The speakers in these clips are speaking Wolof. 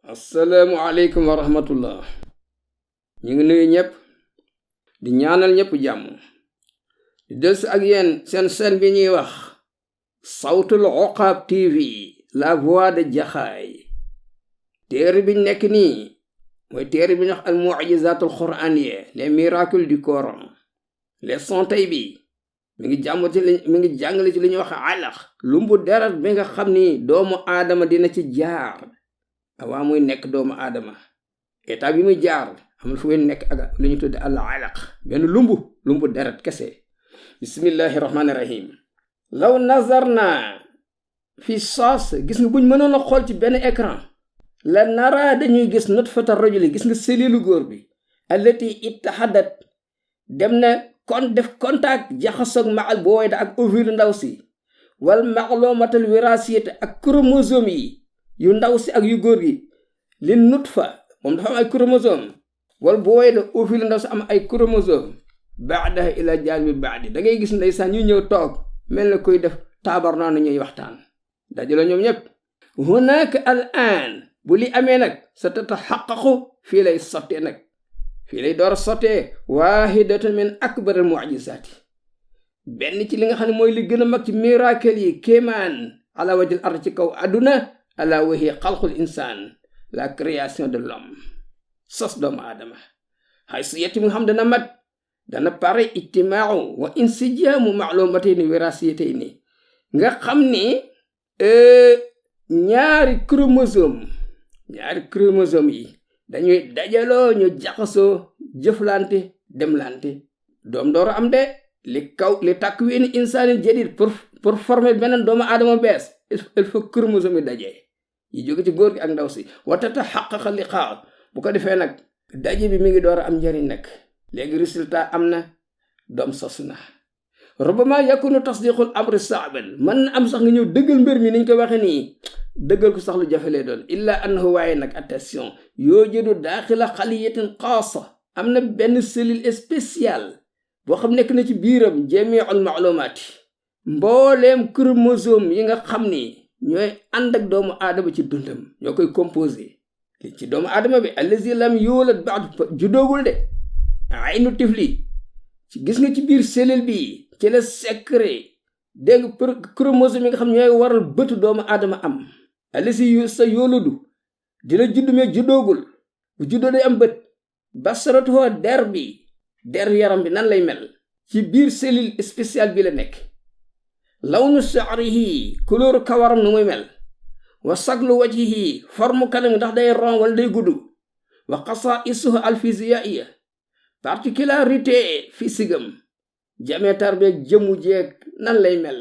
assalaamu aleykum wa rahmatullah. ñu ngi nuyu ñëpp di ñaanal ñëpp jàmm di delsi ak yéen seen chaîne bi ñuy wax Sawtul Uqaab TV, la voix de Jaxaay. téere bi nekk nii mooy téere bi ñu wax al mu'jizatul qur'aniyya, les miracles du Coran. leçon tey bi mi ngi jàngale ci li ñuy wax alaq, lumbu deret bi nga xam ni doomu aadama dina ci jaar avant muy nekk doomu aadama. état bi muy jaar amul fu muy nekk ak lu ñu tudde al alaq, benn lumbu deret kese. bismillahi rahmaani rahim. law nazarna fi saas, gis nga buñ mënoon a xool ci benn écran, la nara dañuy gis nutfata rajuli, gis nga selilu góor bi, allati ittahadat dem na kon def contact jaxasoog maal booyda ak ovule ndaw si, wal ma'lumatul wirasiyati ak chromosome yi yu ndaw si ak yu góor gi. li nutfa moom dafa am ay chromosome, wal booyda ovule ndaw si am ay chromosome. baadaha ila janbi baadi, da ngay gis ndeysaan ñu ñëw toog mel na koy def taabar naa ñuy waxtaan dajalo ñoom ñëpp. hunaka al an, bu li amee nag sa tataxaqaqu, fii lay sottee nag, fii lay door a sottee waahidatan min akbar al mu'jizaati, benn ci li nga xam ne mooy li gën a mag ci miracle yi, kéemaan ala wajil ard, ci kaw àdduna, ala wahi xalqul insaan, la création de l'homme, sos doomu aadama. hay su yetti mu nga xam dana mat, dana pare ijtimaau wa insijaamu maalumatayni wirasiyatayni, nga xam ni ñaari chromosome yi dañuy dajaloo, ñu jaxasoo, jëflante, demlante, doom door am de li takwin insaanin jadid, pour former beneen doomu aadama bees, il faut chromosome yi daje, yi jóge ci góor gi ak ndaw si. wa tataxaqaqa liqaa, bu ko defee nag daje bi mi ngi door a am njariñ nag. léegi résultat am na, doom sos na. rubama yakunu tasdiqul amri saaban, mën na am sax nga ñëw dëggal mbir mi niñ ko waxe nii, dëggal ko sax lu jafe lay doon. illa annahu, waaye nag attention, yoojidu daaxila xaliyatin xaasa, am na benn cellule spéciale boo xam nekk na ci biiram jamiul maalumaati, mbooleem chromosome yi nga xam ni ñooy ànd ak doomu aadama ci dundam, ñoo koy composé ci doomu aadama bi. allazi lam yulad ba'd, juddoogul de. aynu tifli, gis nga ci biir cellule bi ci la secret dégg nga chromosome yi nga xam ñooy waral bëtu doomu aadama am. alisi sa yooludu dina judd mais juddoogul, bu juddoo day am bët. basaratuhoo der yaram bi nan lay mel, ci biir cellule spéciale bi la nekk. lawnu sha'rihi, couleur kawaram nu muy mel. wa saglu wajhihi, forme kanam ndax day ron wala day gudd. wa xasaa'isuhu alfisiyaiya, particularité physique am, jameetar beeg jëmu jeeg nan lay mel.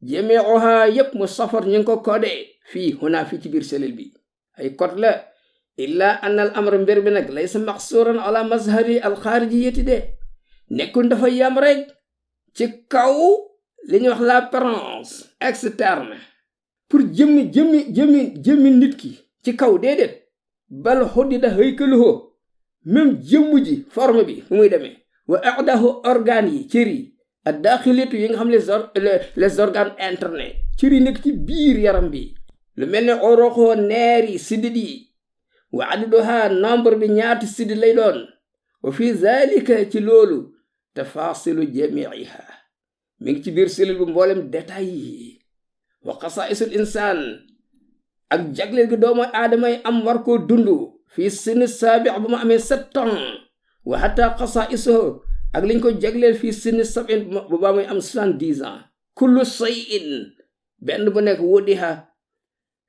jameeha yépp mu safar ñu ngi ko codé fii ci biir cellule bi, ay code la. illa anna al amr, mbir bi nag laysa maqsuran ala mazhari al xaarijiyati de, nekkul dafa yam rek ci kaw li ñuy wax l'apparence externe, pour jëmmi nit ki ci kaw, déedéet. bal xuddida haykaluhu, même jëmm ji forme bi fu muy demee. wa a'dahu organes yi, cër yi, ak daaxilitu yi nga xam les organes internes, cër yi nekk ci biir yaram bi, lu mel ne oroxoo, neer yi, sidit yi. wa adduha, nombre bi ñaati sidit lay doon. wa fi zalika, ci loolu, tafasilu jamiiha, mi ngi ci biir cellule bu mboolem détails yi. wa xasaisul insaan, ak jagleel gi doomu aadama yi am war koo dundu fii sinni saabi, bu ma amee 7 ans. wa hatta xasaisuhu, ak liñ ko jagleel fii sinni 70, bu baa muy am 70 ans. kullu shay'in, benn bu nekk wudiha,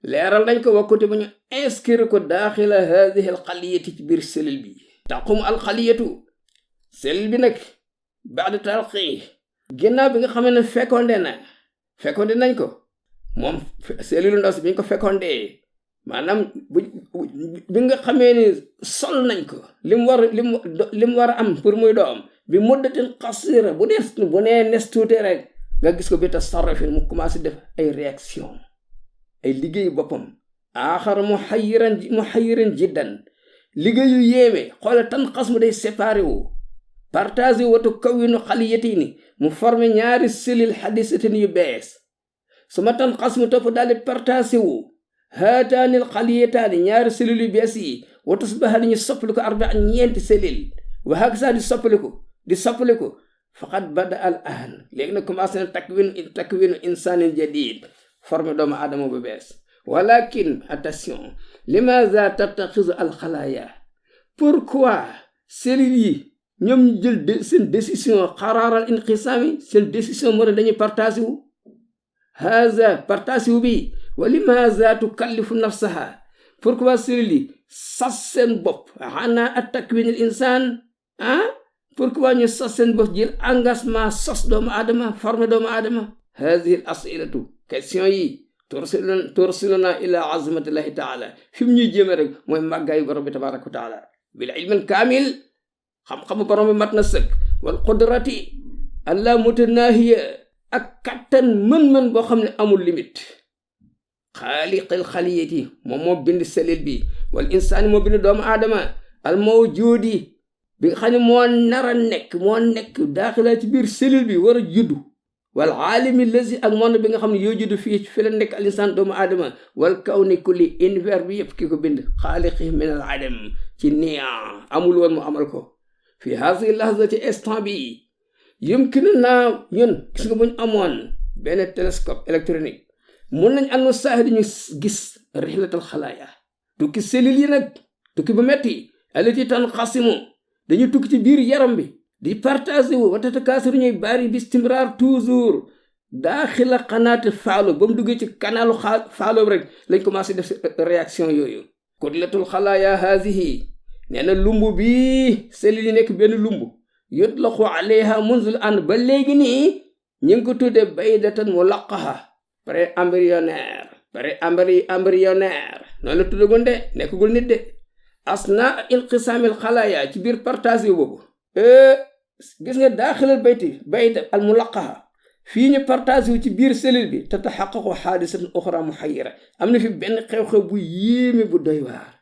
leeral nañ ko, wakkute bu ñu inscrire ko daaxila hadihi alxaliyati, ci biir cellule bi. taqum alxaliyatu, cellule bi nag baada talqi, ginnaaw bi nga xam ne fécondé nañ ko moom cellule ndaw si bi ñu ko fécondé, maanaam bi nga xamee ni sol nañ ko lim war a am pour muy doom, bi muddatin qasira, bu nee nes tuuti rek nga gis ko bi tasarrufin, mu commencé def ay réaction, ay liggéeyu boppam. aaxar muhayyiran jiddan, liggéeyu yéeme. xoolal tan xas mu day séparé wu, partagé watu kawinu xaliyatayni, mu formé ñaari cellule xadisatin yu bees. su ma tan xas mu topp daal di partagé wu haataanil xaliyataani ñaari cellules yu bees yi wa tusbaha ñu soppali ko arbaa ñeenti cellule wa haksa di soppali ko faqad bada al aan léegi nag commencé na takwinu insaanin jadid forme doomu aadama bu bees. walakin attention limaza tattaxisu al xalaaya pourquoi cellules yi ñoom ñu jël seen décision xaraaral inqisaami seen décision moo ne dañuy partage wu haza partage wu bi wa limaza tukallifu nafsaha pourquoi cellules yi sas seen bopp ana at takwinil insaan pourquoi ñu sas seen bopp jël engagement sos doomu aadama forme doomu aadama hazihi al asilatu question yi tursiluna ila azmatillahi taala fi mu ñuy jéeme rek mooy màggaayu borom bi tabaraka wa taala bil ilmil kaamil xam-xamu borom bi mat na sëkk wal qudrati allah mutanahiya ak kattan mën-mën boo xam ne amul limite xaaliqil xaliyati moom moo bind selil bi wal insaani moo bind doomu aadama al mawjudi bi nga xam ne moo nekk daaxilaa ci biir selil bi war a juddu wal aalimi lazi ak monde bi nga xam ne yoo juddu fii fi la nekk al insaan doomu aadama wal kawni kulli univers bi yëpp ki ko bind xaaliqi min al adam ci néant amul woon mu amal ko fi hazihi lahza ci instant bi yumkinu naa ñun gis nga buñ amoon benn télescope électronique mun nañ am saahid ñu gis rihlatal xalaaya tukki cellules yi nag tukki bu metti alati tan xasimu dañuy tukki ci biir yaram bi di partage wu watata kaasiru ñuy bari bi istimrar toujours daaxila xanaate faalo ba mu duggee ci kanalu faalo rek lañ commencé def réaction yooyu kutlatul xalaaya hazihi nee na lumb bi cellules yi nekk benn lumb yutlaqu alayha munzul an ba léegi nii ñu ngi ko tudde baydatan mulaqaha pré-embryonnaire noonu la tuddagoon de nekkagul nit de asna inqisaamil xalaaya ci biir partage yu boobu gis nga daaxilal bayda al mulaqaha fii ñu partage yu ci biir cellule bi tataxaqaqu xaadisatan uxra muxayira am na fi benn xew-xew bu yéeme bu doy waar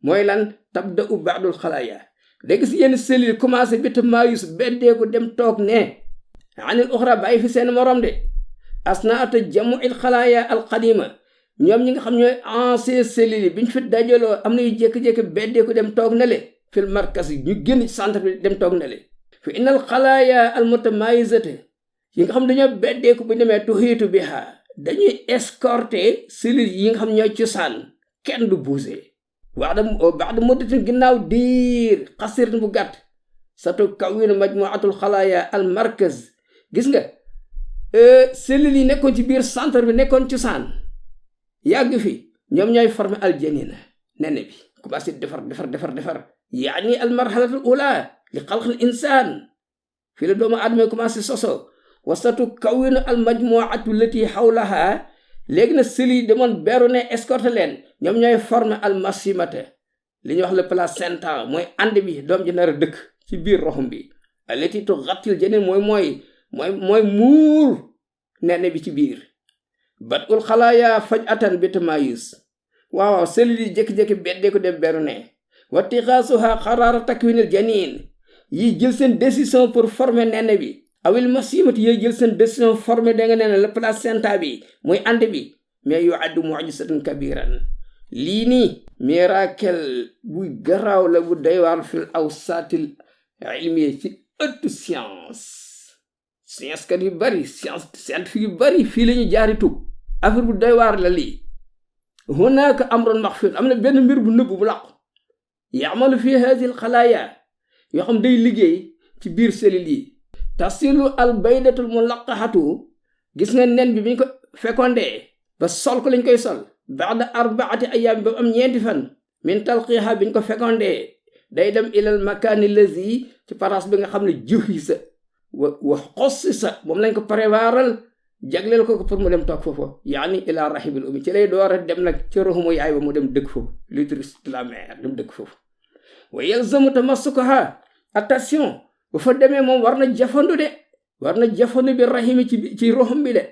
mooy lan tabda'u ba'dul xalaaya da gis yenn cellule commencé bi tamaayus beddeeku dem toog ne anil uxra bàyyi fi seen morom de asnaata jamu'il xalaaya al qadima ñoom ñi nga xam ñooy ancien cellules yi bi ñu fi dajaloo am na yu jékki-jékki beddeeku dem toog na le fil markas yi ñu génn ci centre bi dem toog na le fi innal xalaaya al mutamayizate yi nga xam dañoo beddeeku bu demee tuhiitu biha dañuy escorter cellules yi nga xam ñooy cosaan kenn du bouger ba'da muddatin ginnaaw diir xasiratin bu gàtt satu kawwinu majmu'atul xalaaya al markaz gis nga cellules yi nekkoon ci biir centre bi nekkoon cosaan yàgg fi ñoom ñooy former al janina nene bi commencé defar yaani al marhalatul ula li xalqil insaan fii la doomu aadama commencé soso wasatu kawwinu al majmu'atu lati hawlaha léegi na cellules yi demoon beru ne escorté leen ñoom ñooy former al masimata li ñuy wax le placenta mooy ànd bi doom ji nar a dëkk ci biir roxum bi alati tu xattil janin mooy muur nene bi ci biir bat ul xalaaya faj atan bi tamayus waaw cellules yi jékki-jékki beddee ko dem beru ne watixaasuha xaraara takwinil janin yi jël seen décision pour former nene bi awil masimati yooyu jël seen décision former da nga nee le placenta bi mooy ànd bi mais yu addu mu'jizatan kabiran lii nii miracle bu garaaw la bu doy waar fil awsaatil ilmiya ci ëttu science kat yu bari scientifique yu bari fii la ñu jaari tub affaire bu doy waar la lii hunaaka amrun maxfir am na benn mbir bu nëbb bu làqu ya'malu fi hadhihi al xalaaya yoo xam day liggéey ci biir cellules yi tasilu al baydatul mulaqahatu gis nga nen bi biñ ko fécondé ba sol ko lañ koy sol ba'da 4 ayyaam ba am 4 fan min talqiha biñ ko fécondé day dem ilal makaani lazi ci place bi nga xam ne juhisa wa xossisa moom lañ ko prévaral jagleel ko pour mu dem toog foofu yaani ila rahibil ummi ci lay door a dem nag ci roxumu yaay ba mu dem dëkk foofu l'utérus de la mère dem dëkk foofu wa yalzamu tamassukaha attention bu fa demee moom war na jafandu bi rahimi ci roxum bi de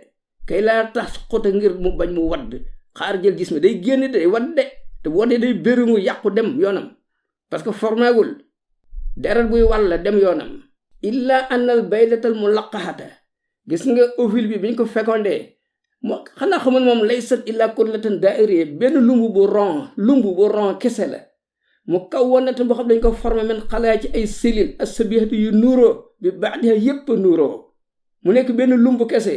kay laa tax xota ngir mu bañ mu wadd xaar jël gis mi day génn day wadd de te wadde day bërimu yàqu dem yoonam parce que formagul deret buy walla dem yoonam illa annal baydatal mulaqahata gis nga ovule bi biñ ko fécondé moo xanaa xamal moom laysat illa kurlatan daa'iriyya benn lumbu bu rond kese la mu kawwanatan boo xam dañ ko formé men xalaa ci ay cellules as-sabihatu yu nuuroo bi ba'diha yépp nuuroo mu nekk benn lumbu kese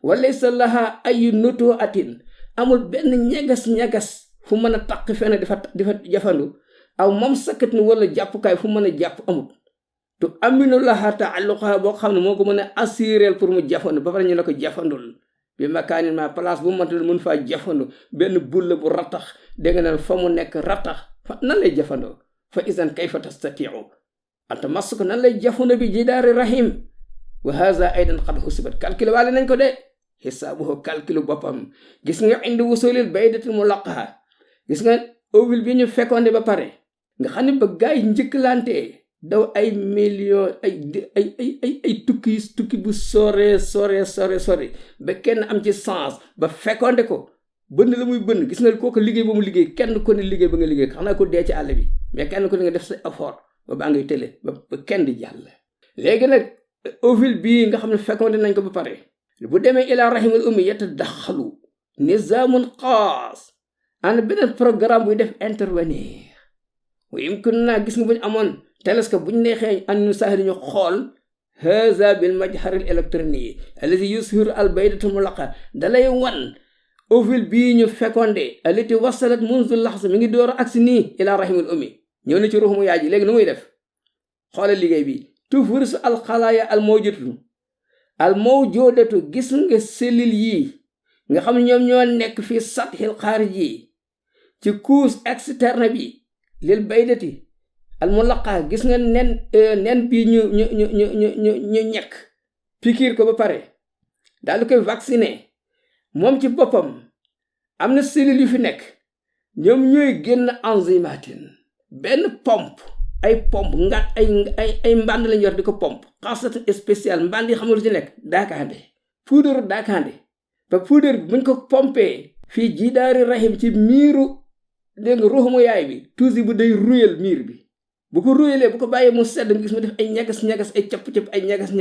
wa laysa laha ay nutu atin amul benn ñagas fu mën a taq fenn di fa jafandu aw moom sakkat ni wala jàppukaay fu mën a jàpp amul tu aminu laha ta'alluqa boo xam ne moo ko mën a assurer pour mu jafandu ba pare ñu ne ko jafandul bi makaanin ma place bu mënta mën faa jafandu benn bulle bu rattax dégg nga ne fa mu nekk rattax fa nan lay jafandoo fa isan kayfa tastatiu anta mas ko nan lay jafandu bi jidaari rahim wa haza aidan qad husibat calcul waale nañ ko de xisaabuhu calcul boppam gis nga indi wusulil baydatil mulaqaha gis nga ovule bi ñu fécondé ba pare nga xam ne ba gaay njëkkalante daw ay millions ay tukki bu sore ba kenn am ci sens ba fécondé ko bënn la muy bënn gis nga kooku liggéey ba mu liggéey kenn ko ne liggéey ba nga liggéey xam naa ko dee ci àll bi mais kenn ko ne nga def sa effort ba baa ngay tële ba kenn di jàll léegi nag ovule bii nga xam ne fécondé nañ ko ba pare bu demee ila rahimul ummi yatadaxalu nizaamun xaas ana beneen programme buy def intervenir wa yumkin naa gis nga bu ñu amoon télescope bu ñu neexee an ñu sax ñu xool haza bil majharil électronique allati yushiru al baydatu mulaqa dalay wan ovule bii ñu fécondé allati wasalat munzu laxsa mi ngi door a agsi nii ila rahimul ummi ñëw na ci ruux mu yaay ji léegi nu muy def xoolal liggéey bi tufrisu al xalaaya al mawjudatu gis nga cellules yi nga xam ne ñoom ñoo nekk fii sathil xaarij yi ci couche externe bi lil baydati al mulaqa gis nga nen bi ñu ñekk pikiir ko ba pare daal di koy vacciné moom ci boppam am na cellules yu fi nekk ñoom ñooy génn enzymatin benn pompe ay pompe nga ay mbànd lañ yor di ko pompe xaasatan spécial mbànd yi xam nga lu ci nekk daakaande poudre daakaande ba poudre bi buñ ko pompé fii jidaari rahim ci miiru dégg nga ruuxu mu yaay bi toujours bu day ruyal miir bi bu ko ruyalee bu ko bàyyee mu sedd nga gis mu def ay ñagas ay capp-capp ay ñagas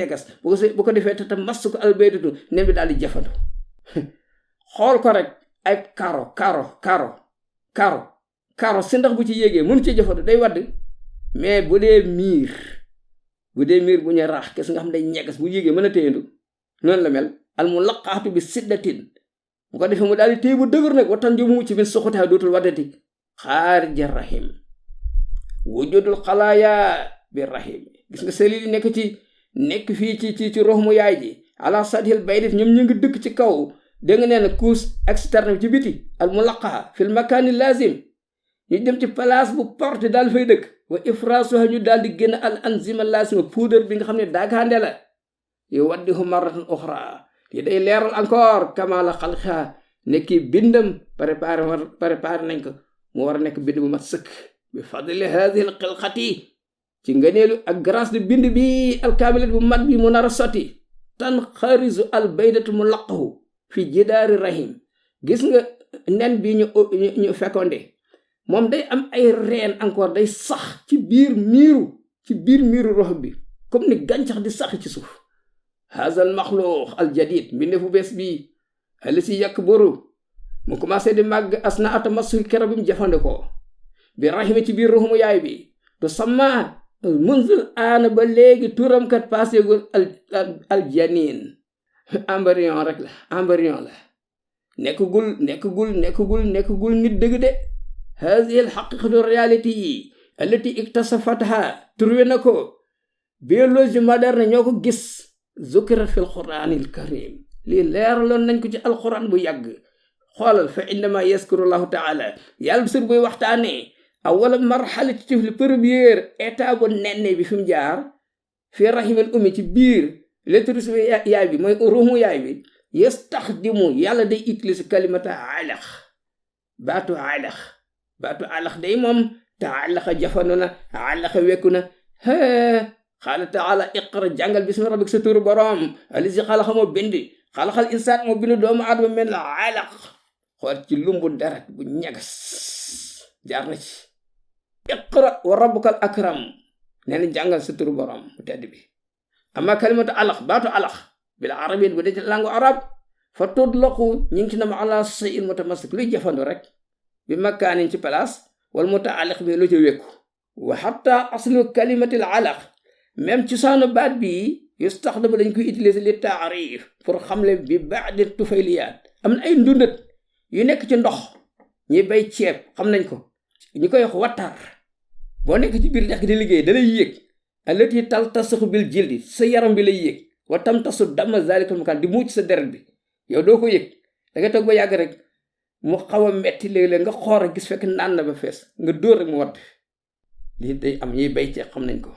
bu ko defee tata mass ko albaydatu nen bi daal di jafandu xool ko rek ay karo si ndax bu ci yéegee mënu ci jafandu day wadd mais bu dee miir bu ñu raax kes nga xam day ñagas bu yéegee mën a téyandu noonu la mel al mulaqaatu bi siddatin bu ko defee mu daal di téye bu dëgër nag wattan jo mu mucc min soxotaa dootul waddati xaarija rahim wujudul xalaaya bi rahim gis nga cellules yi nekk fii ci rox mu yaay ji ala sadhil baydit ñoom ñu ngi dëkk ci kaw dégg nga nee na couche externe bi ci biti al mulaqaa fil makaani lazim ñu dem ci place bu porte daal fay dëkk wa ifrasuha ñu daal di génn al enzima lazima poudre bi nga xam ne daakaande la yu waddihu marratan uxra yi day leeral encore kamala xalqa nekki bindam préparé nañ ko mu war a nekk bind bu mat sëkk bi fadli hadihi al xilqati ci ngëneelu ak grâce de bind bi alkaamilat bu mat bi mu nar a sotti tan xarisu al baydatu mu laqahu fi jidaari rahim gis nga nen bi ñu fécondé moom day am ay reen encore day sax ci biir miiru rox bi comme ni gàncax di sax ci suuf haza al maxluq al jadid mbindeefu bees bi alisi yakburu mu commencé di màgg asna atamassu kero bi mu jëfandikoo bi rahima ci biir ruxumu yaay bi tu sama munzul aana ba léegi turam kat passégul al janin embryon rek la embryon la nekkagul nit dëgg de hazihi al haqiqatu réalité allati iktasafatha trouvé na ko biologie moderne ñoo ko gis zukirat fi alquranil karim lii leeraloon nañ ko ci alquran bu yàgg xoolal fa indama yaskuru llahu taala yàlla bi sur buy waxtaanee awala marxalati tifli première état bu nenne bi fi mu jaar fi rahimil ummi ci biir l'étrus yaay bi mooy ruumu yaay bi yastaxdimu yàlla day utiliser kalimata alax baatu alax day moom taalaxa jafandu na alaxa wekku na xaala taala iqra jàngal bismi rabbik sa turu borom alisi xalaxa moo bindi xalaxal insaan moo bindu doomu aadama mel na alax xool ci lumbu deret bu ñagas jaar na ci iqra wa rabbukal akram nee na jàngal sa turu borom bu tedd bi amma kalimatu alax baatu alax bil arabiyya bu dee ci langue arab fa tudlaqu ñu ngi ci nam ala shay'in mutamassik luy jafandu rek bi makaanin ci place wala mutaalliq bi lu ci wékku wa hatta aslu kalimatil alaq même ci saanu baat bi yustaxdamu dañ koy utiliser li taarif pour xamle bi ba'di tufayliyaat am na ay ndundat yu nekk ci ndox ñi bay ceeb xam nañ ko ñu koy wax watar boo nekk ci biir dex gi di liggéey da lay yéeg allati taltasixu bil jildi sa yaram bi lay yéeg wa tamtasu dama zalikal makaan di muuc sa deret bi yow doo ko yëg da ngay toog ba yàgg rek mu xaw a metti léeg-léeg nga xoor a gis fekk naan na ba fees nga dóor rek mu wadd lii day am ñuy bay ceeb xam nañ ko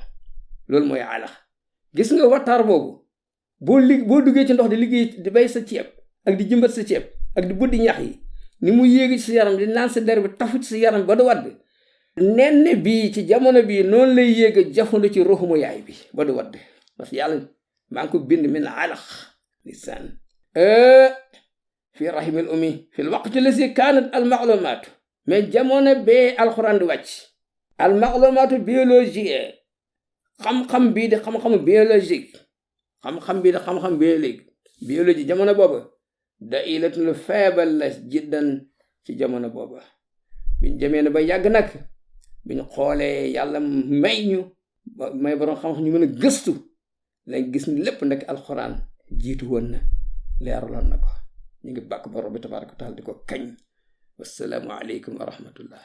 loolu mooy alax gis nga wattaar boobu boo duggee ci ndox di liggéey di bay sa ceeb ak di jëmbat sa ceeb ak di buddi ñax yi ni mu yéegi ci sa yaram di naan sa der bi tafu ci sa yaram ba du wadd nenn bii ci jamono bii noonu lay yéega jafandu ci ruuxumu yaay bi ba du wadd parce que yàlla maa ngi ko bind min alax lisaan fi rahimil ummi fi lwaqti lasi kaanat al maalumaatu mais jamono bee alxuraan di wàcc al maalumaatu biologie xam-xam bii di xam-xamu biologique xam-xam bii di xam-xam biologie jamono booba da ilatun lu feebal la jiddan ci jamono booba biñ demee ne ba yàgg nag biñ xoolee yàlla may borom xam-xam ñu mën a gëstu lañ gis ni lépp nag alxuraan jiitu woon na leeraloon na ko ñu ngi bàkk borom bi tabaaraka wa taala di ko kañ wassalaamu aleykum wa rahmatullah